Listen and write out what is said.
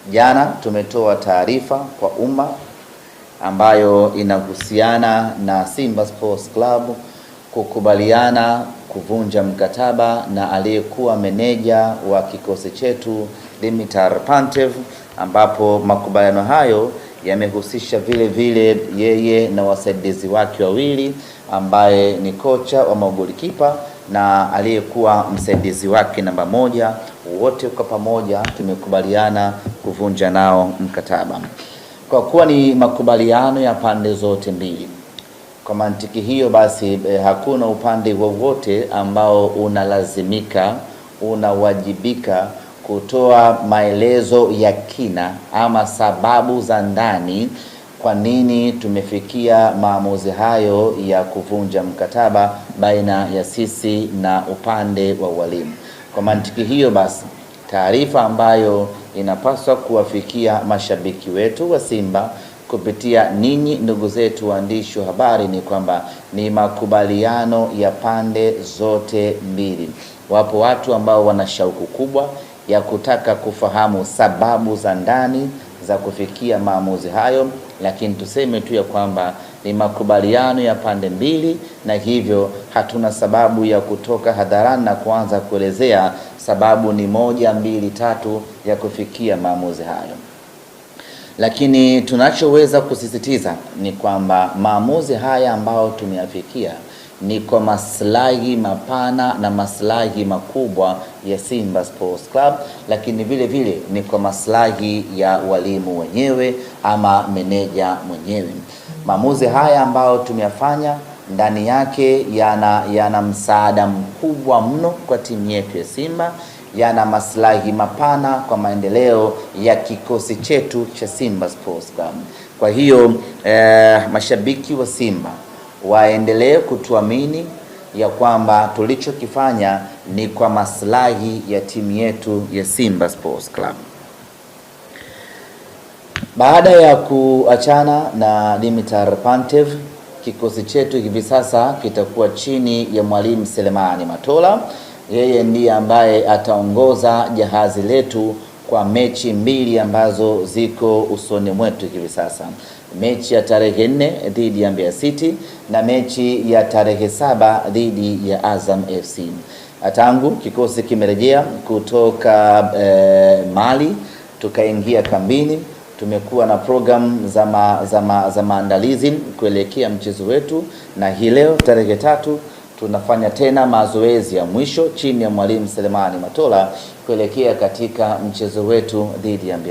Jana tumetoa taarifa kwa umma ambayo inahusiana na Simba Sports Club kukubaliana kuvunja mkataba na aliyekuwa meneja wa kikosi chetu Dimitar Pantev, ambapo makubaliano hayo yamehusisha vile vile yeye na wasaidizi wake wawili ambaye ni kocha wa magolikipa na aliyekuwa msaidizi wake namba moja. Wote kwa pamoja tumekubaliana kuvunja nao mkataba kwa kuwa ni makubaliano ya pande zote mbili. Kwa mantiki hiyo basi, hakuna upande wowote ambao unalazimika, unawajibika kutoa maelezo ya kina ama sababu za ndani kwa nini tumefikia maamuzi hayo ya kuvunja mkataba baina ya sisi na upande wa walimu. Kwa mantiki hiyo basi, taarifa ambayo inapaswa kuwafikia mashabiki wetu wa Simba kupitia ninyi ndugu zetu waandishi wa habari ni kwamba ni makubaliano ya pande zote mbili. Wapo watu ambao wana shauku kubwa ya kutaka kufahamu sababu za ndani za kufikia maamuzi hayo, lakini tuseme tu ya kwamba ni makubaliano ya pande mbili, na hivyo hatuna sababu ya kutoka hadharani na kuanza kuelezea sababu ni moja, mbili, tatu ya kufikia maamuzi hayo. Lakini tunachoweza kusisitiza ni kwamba maamuzi haya ambayo tumeyafikia ni kwa maslahi mapana na maslahi makubwa ya Simba Sports Club, lakini vile vile ni kwa maslahi ya walimu wenyewe ama meneja mwenyewe. Maamuzi haya ambayo tumeyafanya ndani yake yana msaada mkubwa mno kwa timu yetu ya Simba, yana maslahi mapana kwa maendeleo ya kikosi chetu cha Simba Sports Club. Kwa hiyo mashabiki wa Simba waendelee kutuamini ya kwamba tulichokifanya ni kwa maslahi ya timu yetu ya Simba Sports Club. Baada ya kuachana na Dimitar Pantev, kikosi chetu hivi sasa kitakuwa chini ya mwalimu Selemani Matola. Yeye ndiye ambaye ataongoza jahazi letu kwa mechi mbili ambazo ziko usoni mwetu hivi sasa, mechi ya tarehe 4 dhidi ya Mbeya City na mechi ya tarehe 7 dhidi ya Azam FC. Tangu kikosi kimerejea kutoka Mali tukaingia kambini, tumekuwa na program za maandalizi kuelekea mchezo wetu, na hii leo tarehe 3 tunafanya tena mazoezi ya mwisho chini ya mwalimu Selemani Matola kuelekea katika mchezo wetu dhidi ya Mbeya.